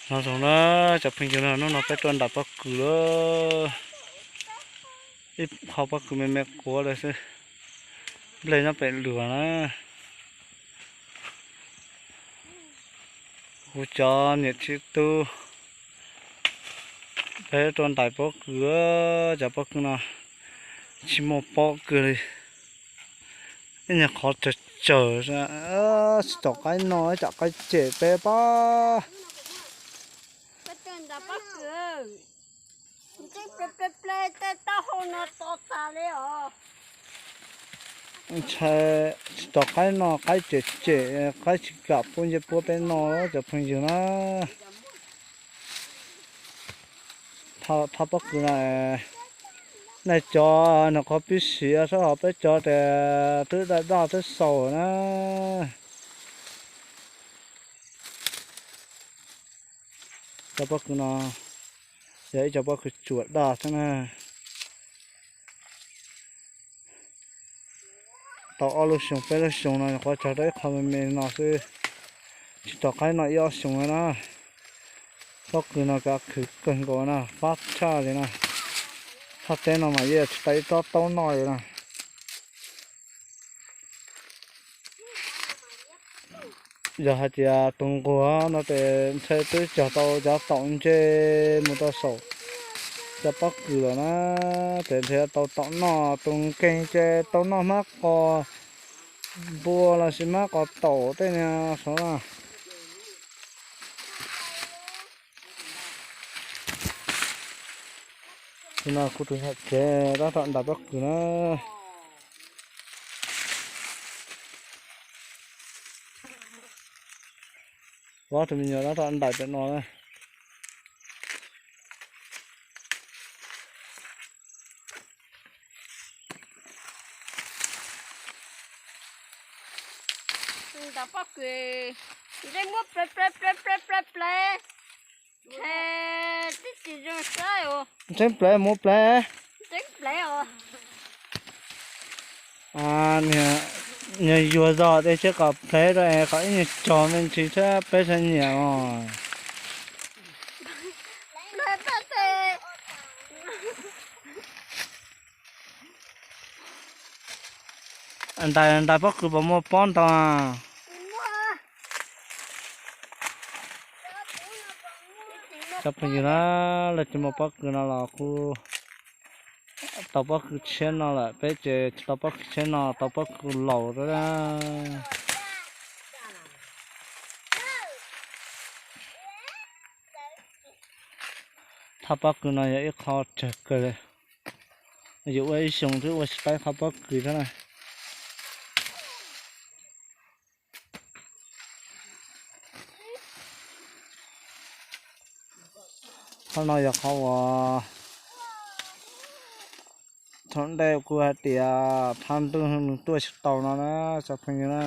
Nyob zoo na cov phooj ywg na, hnub no peb tuaj ntais pob kws lawm. Ib qho pob kws me me quav lawm xwb, nplej nyob pem luag na. Kuv cov niam txiv tub, peb tuaj ntais pob kws, cov pob kws no tsis muaj pob kws li. Ib nyuag qhov tsawg tsawg, tsis tom qaib no, ib tsam qaib cem peb pab. Ntshai tsis tom qaib no, qaib cem cem, qaib tsis kam puab ncej puab peb no, cov phooj ywg na. Thaj pob kws no, nej cov nws qhov pib siav sab hov, peb cov tes twb daj daj twb xaus na. Cov pob kws no yog ib cov pob kws tsuas daj thiab na. Tau ob lub xyoo peb lub xyoo no nyuam qhuav tsog rau ib qho me me no xwb, tsis tom qaib no ib ob xyoo na. Pob kws no kav khwv kawg nkaus na, fab tshaj li na. Thaj teb no mas yeej tsis tau ib tsob taub noj li na. Yog hais tias tus nquag no ces ntshe twb cog tau cov taum ntse mus rau saum cov pob kws lawm na, ces ntshe tau taum noj. Tus nkeeg ces tau noj hmab qos, npua los sis hmab qos taum tej niag saud na. Tus no kuv tus nyuam tsev tab tom ntais pob kws na. Ob tug me nyuam tab tom ntais pem no na. Ntais pob kws, ntsej muab plev plev plev plev plev plev, ntshe tib tsis zoo saib. Ntseeb plev mus plev. Ntseeb plev os. Niag yuag zog dej tseb kom plev rau es kom ib nyuag cog me ntsis thiab peb sawv nyiam os. Ntais ntais pob kws puas muaj pob ntau? Cov phooj ywg na, leej twg muaj pob kws no los kuj tau pob kws tshiab no lawm, peb ces tsis tau pob kws tshiab no, tau pob kws laus lawm. Thaj pob kws no yog ib qho tsawg kawg li, yuav ua ib xyoo twb ua tsis tau ib qho pob kws thiab na. Qhov no yog qhov uas thaum ntej kuv hais tias thaj ntuj nws tuaj tsis tau no na, cov phooj ywg na.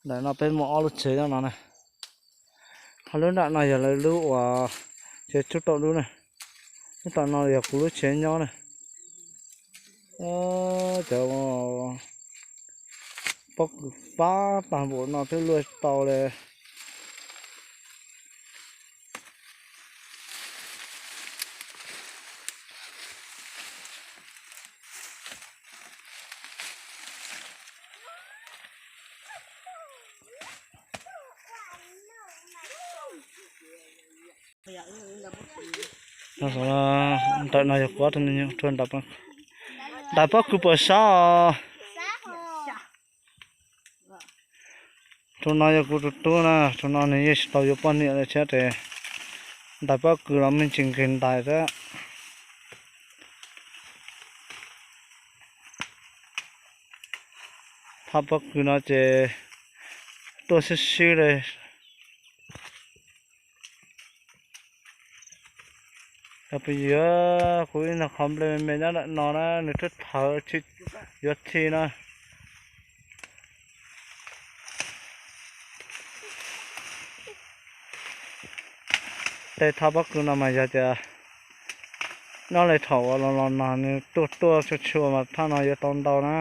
Ntawm no peb muaj ob lub tsev nyob no na. Ho lub nram no yog lawv lub uas tsev tsub tauj dub na. Lub tom no yog kuv lub tsev nyob na. Cov pob kws fab tag npaum no twb luaj tsis tau li. Ntawm no yog kuv ob tug me nyuam tuaj ntais pob kws puas sab os. Tus no yog kuv tus tub na, tus no nws yeej tsis tau yuav poj niam li thiab ces ntais pob kws los me ntsis nkeeg ntais xwb. Thaj pob kws no ces tuaj sib sib li. Yog pes yog kuv ib nyuag qhov nplej me me nyob ntawm no na, nws twb thawv tsis yuav thi na. Tej thaj pob kws no mas yog tias nyob li thaum uas los los no nws tuaj tuaj tshua tshua mas thaj no yuav tau ntau na.